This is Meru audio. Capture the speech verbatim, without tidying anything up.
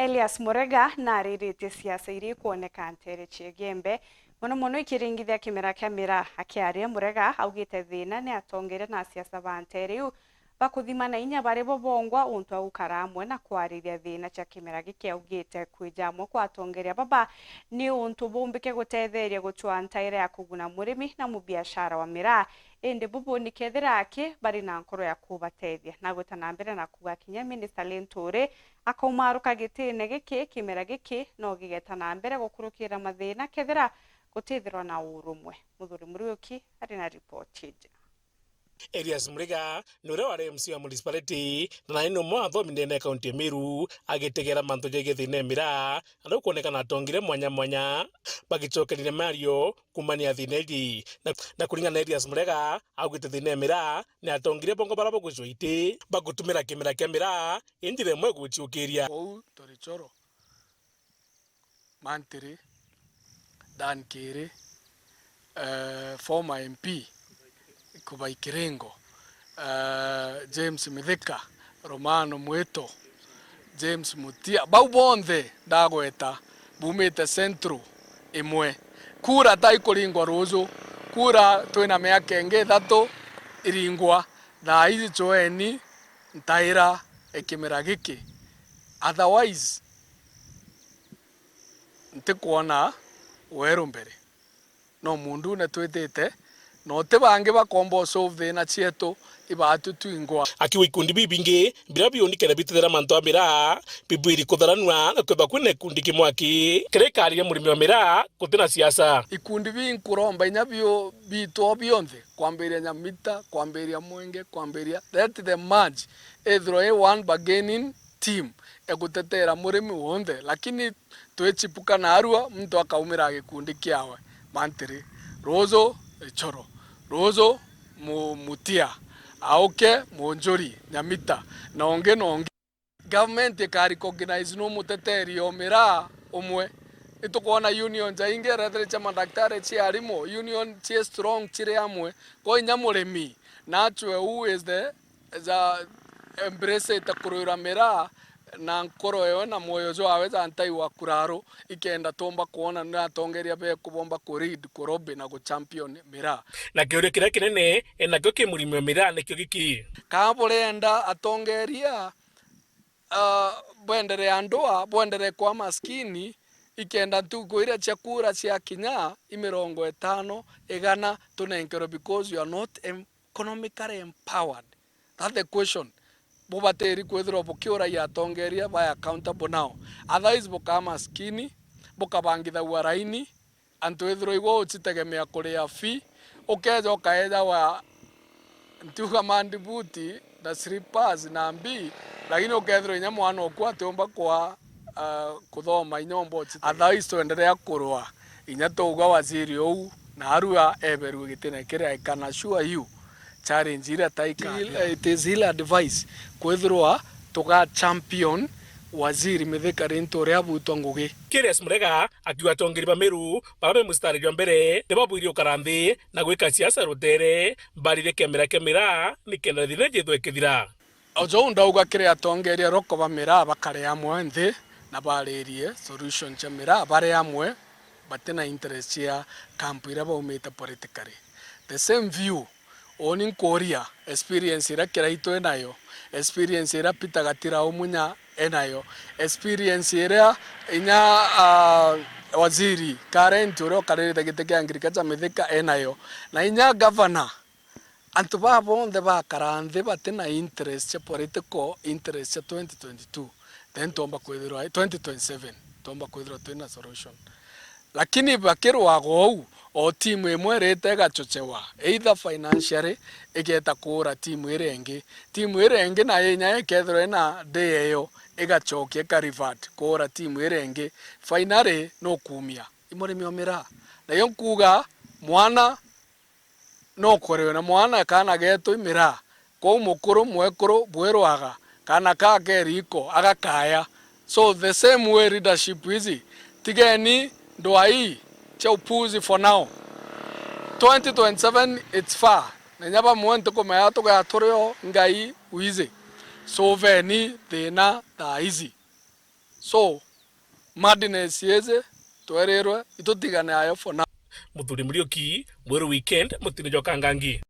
Elias Murega nariritie siasa iria ikwoneka nteere cia Igembe, mono mono ikiringithia kimera kia miraa. Akiaria, Murega augite thiina ni atongeria na asiasa ba nteere iu bakuthimana inya bari bo bongwa untu wa gukara amwe na kwariria thiina cia kimera giki. Augite kwija amwe kwa atongeria baba ni untu bumbike gutetheria gucwaa ntaira ya kuguna murimi na mubiashara wa miraa, indi bubu ni kethira aki bari na nkoro ya kubatethia. Na gwita na mbere na kuuga kinya Minista Linturi akaumaruka gitiine giki, kimera giki no gigeta na mbere gukurukira mathiina kethira gutithirwa na urumwe. Muthuri Muriuki ari na ripoti iji. Elias Muriga ni uria wari M C wa municipality na nai ni umwe wa athomi ndene ya kaunti ya Meru, agitegera mantu jegie thiina ya miraa, na riu kwonekana atongire mwanya mwanya bagicokeria mario kumania thiina iji. Na, na kuringana na Elias Murega, augite thiina ya miraa ni atongire bongo bara bagwicwa iti bagutumira kimera kia miraa injira imwe guciukiria. Kou turi coro. Mantiri, Dan Kiri, eh, former M P Kubai Kiringo, eh, James Mithika, Romano Mwito, James Mutia, bau bonthe ndagweta bumite Central imwe. Kura ta ikuringwa ruju, kura twina miaka ingi ithatu iringwa, thaa iji cweeni ntaira e kimera giki. Otherwise, ntikwona weru mbere. No mundune twitite, na uti bangi bakomba u solve thiina cietu, ibaatu twingwa. Akiuga ikundi bibingi biria biunikene bitethera mantu a miraa, bibwiri kutharanua na kwithwa kwina ikundi kimwe aki kiria ikariria murimi wa miraa guti na siasa. Ikundi binkuromba inya biu bitu o bionthe, kwambiria Nyamita, kwambiria Mwenge, kwambiria, let the merge ethirwa i one bargaining team egutetera murimi wonthe, lakini twichipuka narua, muntu akaumira gikundi kiawe. Mantiri, ruju Ichoro, ruju Mu-, Mutia, auke Munjuri, Nyamita, na ungi na ungi. Government ika recognize nu muteteri o miraa umwe. Itukwona union jaingi, erethire cia madaktari, cia arimu, union cie strong, ciri amwe. Kwa inya murimi, nachwe who is the ja embrace ita kurwira miraa na nkoro ewe na mwoyo jwawe ja ntai wa kuraru, ikenda tumba kwona ni atongeria beku bomba ku lead, ku lobby na ku champion miraa. Na kiuria kiria kinene enakio ki murimi wa miraa nikio giki. Kaa burenda atongeria, ah, bwenderee andua, bwenderee kwa maskini, ikenda ntuku iria cia kura cia kinya i mirongo itano, igana tunenkerwe because you are not em-, economically empowered. That's the question. Bubatiri kwithirwa bukiuragia atongeria ba accountable now. Otherwise bukaa maskini, bukabangithagua raini, antu ithirwa igwe uchitegemea kuria fee, ukeja ukaejawa, ntiuga mandibuti na slippers na mbii, lakini ukethirwa inya mwana oku atiumba kwa ah, kuthoma inya umba ucite. Otherwise twenderea kurwa, inya twauga waziri uu, na arua eberue gitine kiria, I can assure you, challenge iria taika. It is ill advice kwithirwa tuga champion waziri Mithika Linturi abutwa ngugi. Elias Murega akiuga atongeri ba Meru bara be mustari jwa mbere ni babwiri ukara nthi na gwika siasa rutere, barire kemera kemera nikenda thina jithwe kithira. O jau ndauga kiri atongeria roko ba miraa bakare amwe nthi na baririe solution cia miraa bari amwe, batina interest cia camp iria baumite politically. The same view, uni nkuria experience iria Kiraitu enayo, experience iria Peter Gatira Umunya enayo, experience iria inya, ah, waziri current uria ukaririte giti kia agriculture Mithika enayo, na inya governor. Antu baa bonthe bakara nthi batina interest cia political interest cia twenty twenty-two, then twomba kwithirwa, twenty twenty-seven, twomba kwithirwa twina solution. Lakini bakirwaga ou, o timu imwe irite igachochewa, either financially, igeta kuura timu iria ingi. Timu iria ingi nayo inya ikethirwa ina day eyo, igachokia ika revert kuura timu iria ingi. Finally, nukuumia. I murimi o miraa. Nayo nkuuga, mwana no kurewe na mwana, kaana getu i miraa. Kwou mukuru, mwekuru, bwirwaga, kaana kaa keri iko, agakaya. So the same way leadership ici, tigeni ndwai cia upuzi for now. Twenty twenty-seven, it's far. Na inya bamwe ntikumenya tugea turi o Ngai wizi. Solveni thina thaa ici. So, madness iiji twerirwe itutigane ayo for now. Muthuri Muriuki, Mweru Weekend, mutine jwa Kangangi.